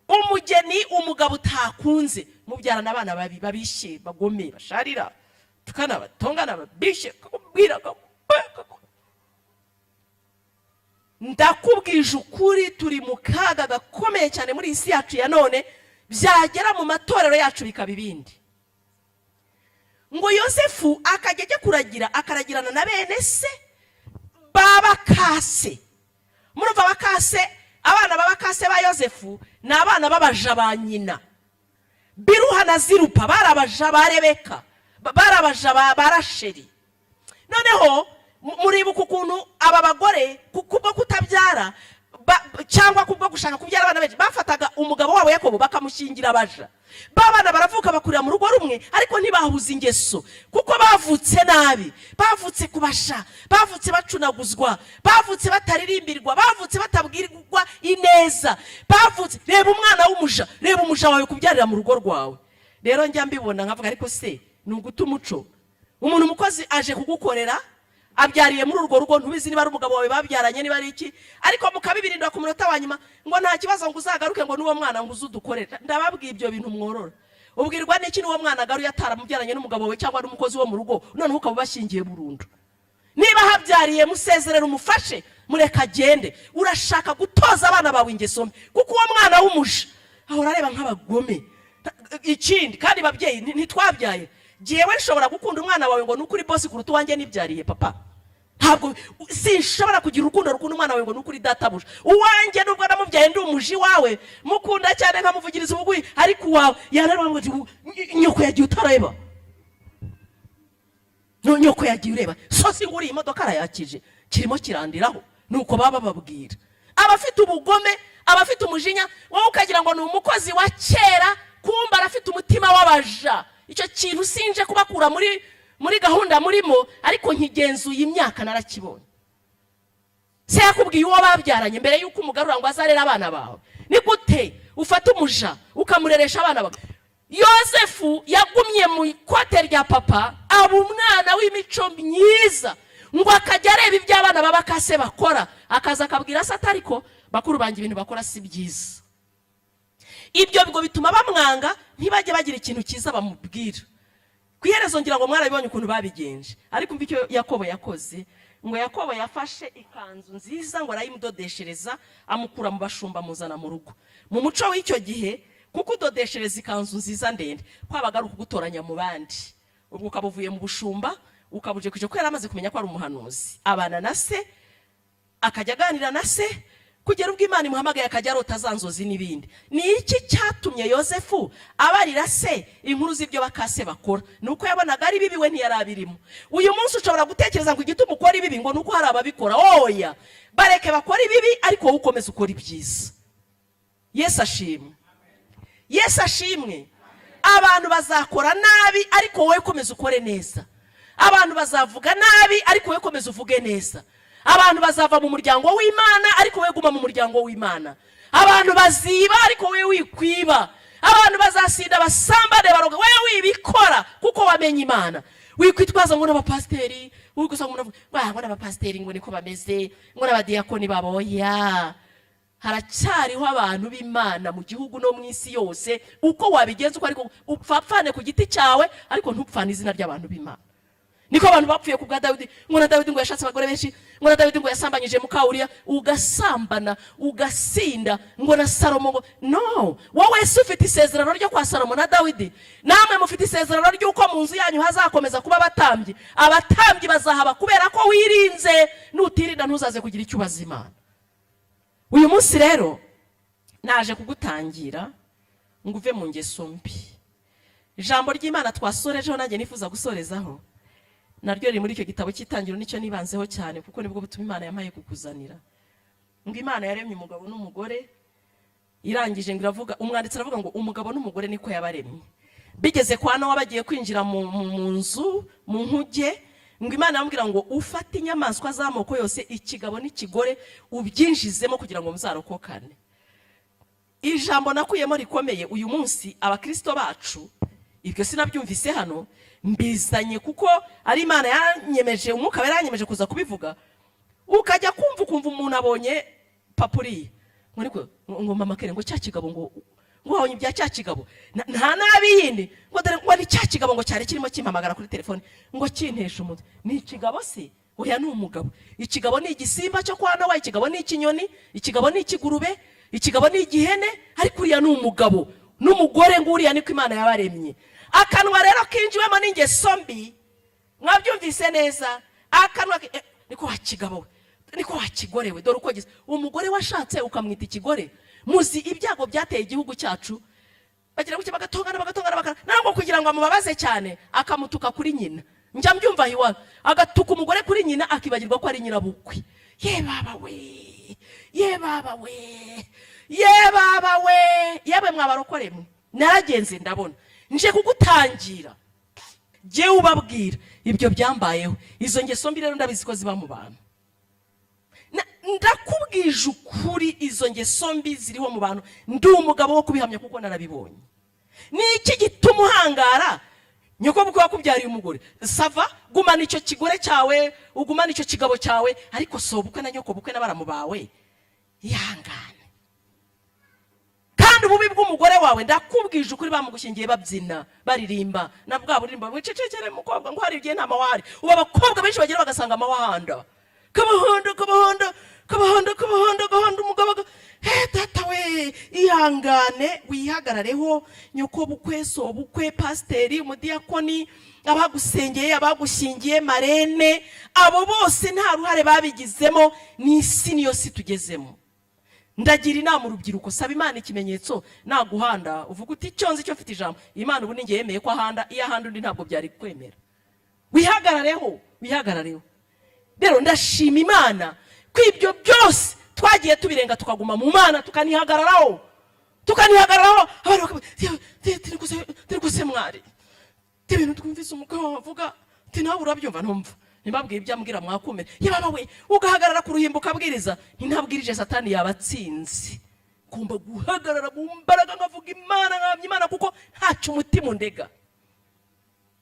Umugeni umugabo utakunze, mubyarana abana babi, babishye, bagome, basharira, tukana, batongana, babishye, kakubwira. Ndakubwije ukuri, turi mu kaga gakomeye cyane muri iyi si yacu ya none. Byagera mu matorero yacu bikaba ibindi. Ngo Yosefu akajya ajya kuragira, akaragirana na bene se b'abakase. Murumva abakase, abana b'abakase ba Yosefu ni abana b'abaja ba nyina, Biruha na Zirupa, bari abaja ba Rebeka, bari abaja ba Rasheli. Noneho muribuka ukuntu aba bagore kubwo kutabyara cyangwa kubwo gushaka kubyara abana benshi, bafataga umugabo wabo Yakobo bakamushyingira abaja. Ba bana baravuka, bakurira mu rugo rumwe, ariko ntibahuza ingeso kuko bavutse nabi, bavutse kubasha, bavutse bacunaguzwa, bavutse bataririmbirwa, bavutse batabwirwa ineza, bavutse. Reba umwana w'umuja, reba umuja wawe kubyarira mu rugo rwawe. Rero njya mbibona nkavuga, ariko se ni uguta umuco? Umuntu, umukozi aje kugukorera, abyariye muri urwo rugo, ntubizi niba ari umugabo wawe babyaranye, niba ari iki, ariko mukabibirindira ku munota wa nyuma ngo nta kibazo, ngo uzagaruke, ngo n'uwo mwana ngo uze udukorere. Ndababwiye, ibyo bintu mworora, ubwirwa n'iki n'uwo mwana agaruye ataramubyaranye n'umugabo wawe cyangwa n'umukozi wo mu rugo, noneho ukaba ubashyingiye burundu? Niba habyariye, musezerera, umufashe, mureka agende. Urashaka gutoza abana bawe ingeso mbi, kuko uwo mwana w'umuja ahora areba nk'abagome. Ikindi kandi, babyeyi, ntitwabyaye. Jyewe nshobora gukunda umwana wawe ngo ni ukuri boss kuruta uwanjye nibyariye, papa? Ntabwo, sinshobora kugira urukundo rukunda umwana wawe ngo ni ukuri databuja. Uwanjye, nubwo namubyaye ndi umuji wawe, mukunda cyane, nkamuvugiriza ubugwi, ariko uwawe yanareba ngo ati, nyoko yagiye utareba, nyoko yagiye ureba so singuriye imodoka arayakije, kirimo kirandiraho. Nuko baba bababwira, abafite ubugome, abafite umujinya, wowe ukagira ngo ni umukozi wa kera, kumba arafite umutima w'abaja. Icyo kintu sinje kubakura muri gahunda murimo, ariko nkigenzuye imyaka narakibonye. Se yakubwiye uwo babyaranye mbere y'uko umugarura ngo azarere abana bawe? Ni gute ufata umuja ukamureresha abana bawe? Yosefu yagumye mu ikote rya papa, aba umwana w'imico myiza, ngo akajya areba ibyo abana b'abakase bakora, akaza akabwira se ati ariko bakuru banjye ibintu bakora si byiza. Ibyo ngo bituma bamwanga, ntibajye bagira ikintu cyiza bamubwira. Ku iherezo ngira ngo mwarabibonye ukuntu babigenje. Ariko umva icyo Yakobo yakoze. Ngo Yakobo yafashe ikanzu nziza, ngo arayimudodeshereza, amukura mu bashumba, amuzana mu rugo. Mu muco w'icyo gihe, kuko udodeshereza ikanzu nziza ndende kwabaga ari ukugutoranya mu bandi, ubwo ukaba uvuye mu bushumba, ukaba uje kuja, ko yari amaze kumenya ko ari umuhanuzi. Abana na se, akajya aganira na se kugera ubwo Imana imuhamagaye, akajya arota za nzozi n'ibindi. Ni iki cyatumye Yosefu abarira se inkuru z'ibyo bakase bakora? Ni uko yabonaga ari bibi, we ntiyari abirimo. Uyu munsi ushobora gutekereza ngo igituma ukora ibibi ngo ni uko hari ababikora. Oya, bareke bakora ibibi, ariko wowe ukomeze ukora ibyiza. Yesu ashimwe, Yesu ashimwe. Abantu bazakora nabi, ariko wowe komeza ukore neza. Abantu bazavuga nabi, ariko wowe komeza uvuge neza. Abantu bazava mu muryango w'Imana, ariko wowe guma mu muryango w'Imana. Abantu baziba, ariko wowe wikwiba. Abantu bazasinda, basambane, baroga, wowe wibikora kuko wamenye Imana. Wikwitwaza ngo n'abapasiteri, uri gusanga umuntu avuga ngo n'abapasiteri ngo niko bameze, ngo n'abadiyakoni baboya. Haracyariho abantu b'Imana mu gihugu no mu isi yose. Uko wabigenza uko, ariko upfapfane ku giti cyawe, ariko ntupfane izina ry'abantu b'Imana. Niko abantu bapfuye ku bwa Dawidi, ngo na Dawidi ngo yashatse abagore benshi, ngo na Dawidi ngo yasambanyije mukawuriya. Ugasambana, ugasinda, ngo na Salomo ngo no. Wowe se ufite isezerano ryo kwa Salomo na Dawidi? Namwe mufite isezerano ry'uko mu nzu yanyu hazakomeza kuba abatambyi. Abatambyi bazahaba kubera ko wirinze. Nutirinda, ntuzaze kugira icyo ubaza Imana. Uyu munsi rero naje kugutangira ngo uve mu ngeso mbi. Ijambo ry'Imana twasorejeho, nanjye nifuza gusorezaho. Naryo riri muri icyo gitabo cy'Itangiriro, nicyo nibanzeho cyane kuko nibwo butuma Imana yampaye kukuzanira. Ngo Imana yaremye umugabo n'umugore, irangije ngo iravuga, umwanditsi aravuga ngo umugabo n'umugore niko yabaremye. Bigeze kwa Nowa, bagiye kwinjira mu nzu, mu nkuge, ngo Imana yamubwira ngo ufate inyamaswa z'amoko yose, ikigabo n'ikigore, ubyinjizemo kugira ngo muzarokokane. Ijambo nakuyemo rikomeye uyu munsi, abakirisito bacu, ibyo sinabyumvise hano, mbizanye kuko ari Imana yanyemeje, Umwuka Wera yanyemeje kuza kubivuga. Ukajya kumva ukumva umuntu abonye papuriye ngo ariko ngo mama kere, ngo cya kigabo, ngo wabonye ibya cya kigabo, nta nabi yindi, ngo dore ngo ni cya kigabo, ngo cyari kirimo kimpamagara kuri telefone, ngo kintesha umutwe. Ni ikigabo se? Oya, ni umugabo. Ikigabo ni igisimba cyo kwa Nowa, ikigabo ni ikinyoni, ikigabo ni ikigurube, ikigabo ni igihene, ariko uriya ni umugabo n'umugore. Ngo uriya niko Imana yabaremye. Akanwa rero kinjiwemo n'ingeso mbi, mwabyumvise neza, akanwa niko wa kigabo we, niko wa kigore we, dore uko gisa. Umugore washatse ukamwita ikigore. Muzi ibyago byateye igihugu cyacu. Bagira gutya bagatongana, bagatongana, ntabwo kugira ngo amubabaze cyane, akamutuka kuri nyina. Njya mbyumva aho iwacu, agatuka umugore kuri nyina, akibagirwa ko ari nyirabukwe. Ye baba we, ye baba we, ye baba we, yewe mwabarokore mwe, naragenze ndabona nje kugutangira jyewe ubabwira ibyo byambayeho. Izo ngeso mbi rero ndabizi ko ziba mu bantu. Ndakubwije ukuri, izo ngeso mbi ziriho mu bantu. Ndi umugabo wo kubihamya kuko narabibonye. Ni iki gituma uhangara nyoko bukwe wakubyariye umugore? Ça va, gumana icyo kigore cyawe, ugumane icyo kigabo cyawe, ariko si ubukwe na nyoko bukwe na baramu bawe. Ihangane. Kandi ububi bw'umugore wawe, ndakubwije ukuri, bamugushyingiye babyina, baririmba na bwa buririmba wicecekere mukobwa, ngo hari igihe nta mawari. Ubu abakobwa benshi bagera bagasanga amawahanda kabahanda kabahanda kabahanda kabahanda gahanda umugabo he data we. Ihangane, wihagarareho. Nyoko bukwe, so bukwe, pasiteri, umudiyakoni, abagusengeye, abagushyingiye, marraine, abo bose nta ruhare babigizemo, ni isi, niyo si tugezemo. Ndagira inama urubyiruko: saba Imana ikimenyetso. Naguhanda uvuga uti icyo nzi cyo mfite ijambo. Imana ubu ninjye yemeye ko ahanda, iyo ahanda undi ntabwo byari kwemera. Wihagarareho, wihagarareho. Rero ndashima Imana ko ibyo byose twagiye tubirenga, tukaguma mu Mana, tukanihagararaho, tukanihagararaho. Abantu bakavuga, turi kuse mwari ibintu twumvise umugabo avuga, ati nawe urabyumva? Ntumva, ntibabwiye ibyo ambwira mwakumira. Yababa we, ugahagarara ku ruhimbi ukabwiriza, ntinabwirije Satani yabatsinze. Ngomba guhagarara mu mbaraga, nkavuga Imana, nkahamya Imana, kuko ntacyo umutima undega.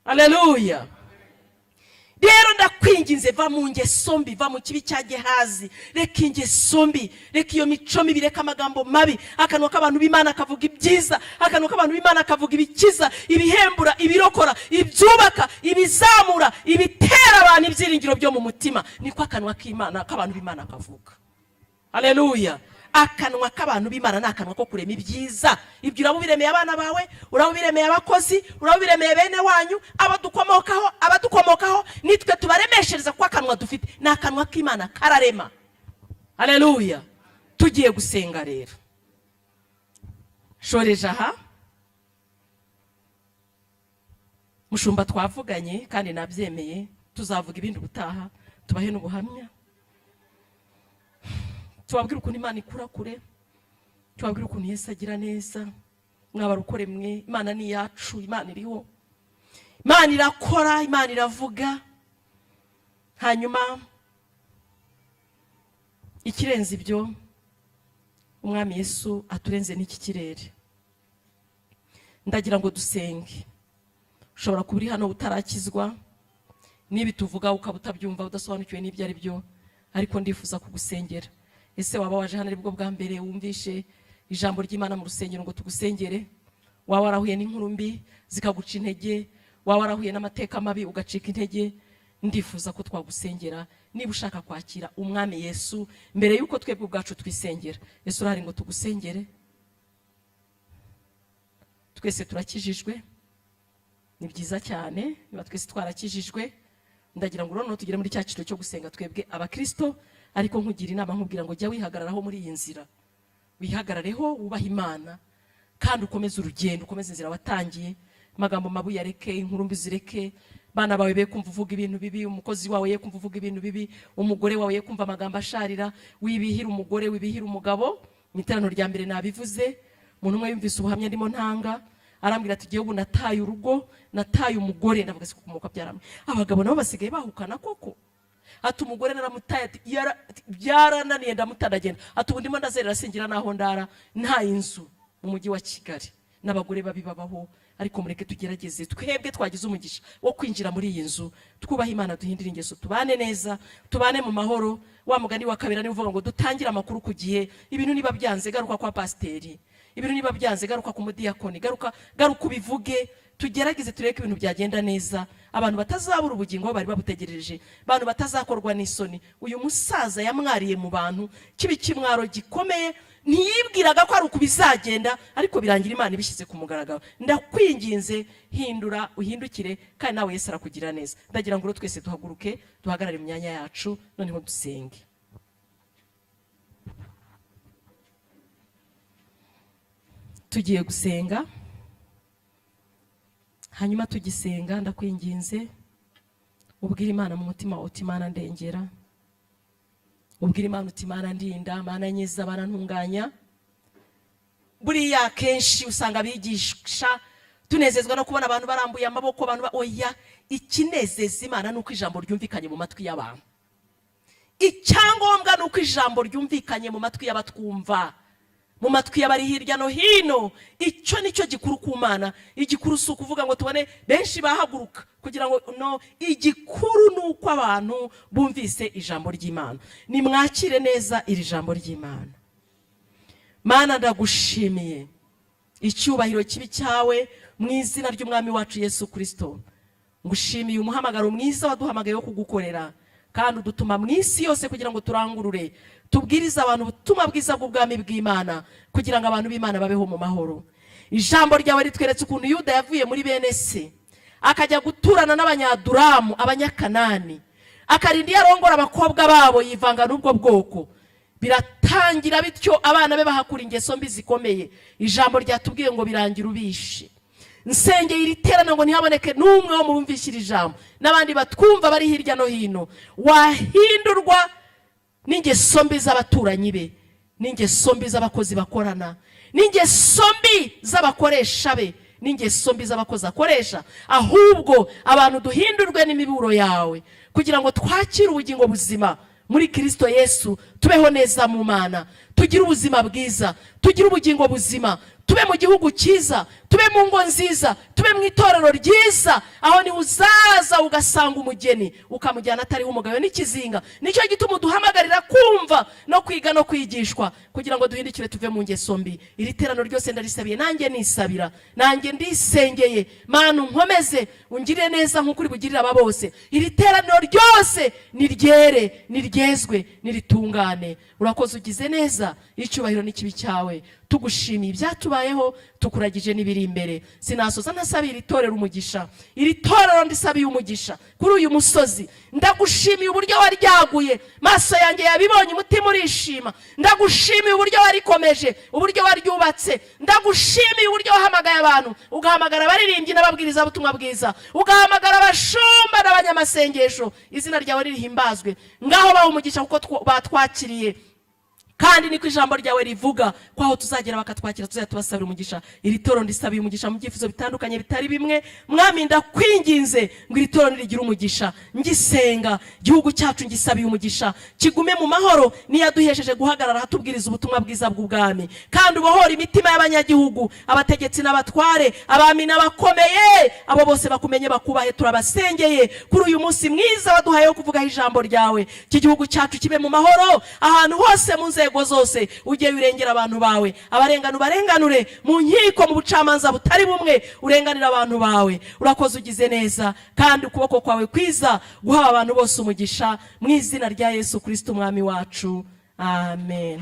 Aleluya. Rero ndakwinginze, va mu ngeso mbi, va mu kibi cya Gehazi. Reka ingeso mbi, reka iyo mico mibi, reka amagambo mabi. Akanwa k'abantu b'Imana kavuga ibyiza, akanwa k'abantu b'Imana kavuga ibikiza, ibihembura, ibirokora, ibyubaka, ibizamura, ibitera abantu ibyiringiro byo mu mutima. Niko akanwa k'Imana, k'abantu b'Imana kavuga. Haleluya. Akanwa k'abantu b'Imana ni akanwa ko kurema ibyiza. Ibyo uraba ubiremeye abana bawe, uraba ubiremeye abakozi, uraba ubiremeye bene wanyu, abadukomokaho. Abadukomokaho nitwe tubaremeshereza, kuko akanwa dufite ni akanwa k'Imana, kararema. Haleluya. Tugiye gusenga rero. Shoreje aha. Mushumba, twavuganye kandi nabyemeye, tuzavuga ibindi ubutaha, tubahe n'ubuhamya, tubabwire ukuntu Imana ikura kure, tubabwire ukuntu Yesu agira neza. Mwabarokore mwe, Imana ni iyacu, Imana iriho, Imana irakora, Imana iravuga. Hanyuma ikirenze ibyo, Umwami Yesu aturenze n'iki kirere. Ndagira ngo dusenge. Ushobora kuba uri hano utarakizwa, niba tuvuga ukaba utabyumva, udasobanukiwe n'ibyo ari byo, ariko ndifuza kugusengera. Ese waba waje hano aribwo bwa mbere wumvishe ijambo ry'Imana mu rusengero ngo tugusengere? Waba warahuye n'inkuru mbi zikaguca intege, waba warahuye n'amateka mabi ugacika intege, ndifuza ko twagusengera niba ushaka kwakira Umwami Yesu mbere y'uko twebwe ubwacu twisengera. Ese urahari ngo tugusengere? Twese turakijijwe, ni byiza cyane. Niba twese twarakijijwe, ndagira ngo noneho tugere muri cya cyiciro cyo gusenga twebwe abakirisito, ariko nkugira inama, nkubwira ngo jya wihagararaho muri iyi nzira, wihagarareho, wubahe Imana kandi ukomeze urugendo, ukomeze inzira watangiye. Amagambo mabi uyareke, inkuru mbi zireke. Bana bawe be kumva uvuga ibintu bibi, umukozi wawe ye kumva uvuga ibintu bibi, umugore wawe ye kumva amagambo asharira. Wibihira umugore, wibihira umugabo. Mu iteraniro rya mbere nabivuze, umuntu umwe yumvise ubuhamya ndimo ntanga, arambwira ati: "Igihugu nataye urugo, nataye umugore." Ndavuga: "Si kukomoka byaramwe, abagabo nabo basigaye bahukana koko?" Ati: "Umugore naramutaye." Ati: Ati, "Byarananiye, ndamutandagenda." Ati: "Ubu ndimo ndazerera, singira n'aho ndara, nta inzu mu mujyi wa Kigali." N'abagore babi babaho, ariko mureke tugerageze twebwe twagize umugisha wo kwinjira muri iyi nzu, twubahe Imana, duhindure ingeso, tubane neza, tubane mu mahoro. Wa mugani wa Kabera niwe uvuga ngo dutangire amakuru ku gihe. Ibintu niba byanze, garuka kwa pasiteri. Ibintu niba byanze, garuka ku mudiyakoni. Garuka, garuka ubivuge. Tugerageze turebe ko ibintu byagenda neza, abantu batazabura ubugingo aho bari babutegereje, abantu batazakorwa n'isoni. Uyu musaza yamwariye mu bantu, kiba ikimwaro gikomeye. Ntiyibwiraga ko ari uku bizagenda, ariko birangira Imana ibishyize ku mugaragaro. Ndakwinginze, hindura, uhindukire, kandi nawe Yesu arakugira neza. Ndagira ngo rero twese duhaguruke, duhagarare mu myanya yacu, noneho dusenge. Tugiye gusenga. Hanyuma tugisenga, ndakwinginze ubwire Imana mu mutima wawe uti: "Imana ndengera." Ubwire Imana uti: "Imana ndinda, Mana nyiza, Mana ntunganya." Buriya akenshi usanga abigisha tunezezwa no kubona abantu barambuye amaboko, abantu oya, ikinezeza Imana ni uko ijambo ryumvikanye mu matwi y'abantu. Icyangombwa ni uko ijambo ryumvikanye mu matwi y'abatwumva, mu matwi y'abari hirya no hino. Icyo ni cyo gikuru ku Mana. Igikuru si ukuvuga ngo tubone benshi bahaguruka kugira ngo, no, igikuru ni uko abantu bumvise ijambo ry'Imana. Nimwakire neza iri jambo ry'Imana. Mana, ndagushimiye, icyubahiro kibi cyawe mu izina ry'Umwami wacu Yesu Kirisito. Ngushimiye umuhamagaro mwiza waduhamagaye wo kugukorera, kandi udutuma mu isi yose kugira ngo turangurure, tubwirize abantu ubutumwa bwiza bw'ubwami bw'Imana, kugira ngo abantu b'Imana babeho mu mahoro. Ijambo ryawe ritweretse ukuntu Yuda yavuye muri bene se, akajya guturana n'Abanyaduramu, Abanyakanani, akarinda iyo arongora abakobwa babo, yivanga n'ubwo bwoko. Biratangira bityo, abana be bahakura ingeso mbi zikomeye. Ijambo ryatubwiye ngo birangira ubishe. Nsengeye iri teraniro ngo ntihaboneke n'umwe wo mu bumvishe iri jambo n'abandi batwumva bari hirya no hino wahindurwa n'ingeso mbi z'abaturanyi be, n'ingeso mbi z'abakozi bakorana, n'ingeso mbi z'abakoresha be, n'ingeso mbi z'abakozi akoresha. Ahubwo abantu duhindurwe n'imiburo yawe, kugira ngo twakire ubugingo buzima muri Kirisito Yesu, tubeho neza mu Mana, tugire ubuzima bwiza, tugire ubugingo buzima, tube mu gihugu cyiza, tube mu ngo nziza, tube mu itorero ryiza. Aho niho uzaza ugasanga umugeni, ukamujyana atariho umugayo n'ikizinga. Nicyo gituma uduhamagarira kumva no kwiga no kwigishwa, kugira ngo duhindukire tuve mu ngeso mbi. Iri teraniro ryose ndarisabiye, nanjye nisabira, nanjye ndisengeye. Mana, unkomeze, ungirire neza nk'uko uri bugirire aba bose. Iri teraniro ryose niryere, niryezwe, niritungane. Urakoze, ugize neza, icyubahiro n'ikibi cyawe. Tugushimiye ibyatubayeho, tukuragije n'ibiri imbere. Sinasoza ntasabira iri torero umugisha. Iri torero ndisabiye umugisha kuri uyu musozi. Ndagushimiye uburyo waryaguye, maso yanjye yabibonye, umutima urishima. Ndagushimiye uburyo warikomeje, uburyo waryubatse. Ndagushimiye uburyo wahamagaye abantu, ugahamagara abaririmbyi n'ababwirizabutumwa bwiza, ugahamagara abashumba n'abanyamasengesho. Izina ryawe ririhimbazwe. Ngaho baha umugisha kuko batwakiriye, kandi niko ijambo ryawe rivuga ko aho tuzagera bakatwakira, tuzajya tubasabira umugisha. Iri toro ndisabiye umugisha mu byifuzo bitandukanye bitari bimwe. Mwami, ndakwinginze ngo iri toro nirigire umugisha. Ngisenga igihugu cyacu, ngisabiye umugisha, kigume mu mahoro. Niyaduhesheje guhagarara hatubwiriza ubutumwa bwiza bw'ubwami, kandi ubohora imitima y'abanyagihugu, abategetsi n'abatware, abami n'abakomeye, abo bose bakumenye, bakubahe. Turabasengeye kuri uyu munsi mwiza waduhaye wo kuvugaho ijambo ryawe. Iki gihugu cyacu kibe mu mahoro ahantu hose, mu nzego zose. Ujye urengera abantu bawe, abarengana ubarenganure mu nkiko, mu bucamanza butari bumwe, urenganira abantu bawe. Urakoze, ugize neza, kandi ukuboko kwawe kwiza guha abantu bose umugisha, mu izina rya Yesu Kirisito Umwami wacu, amen.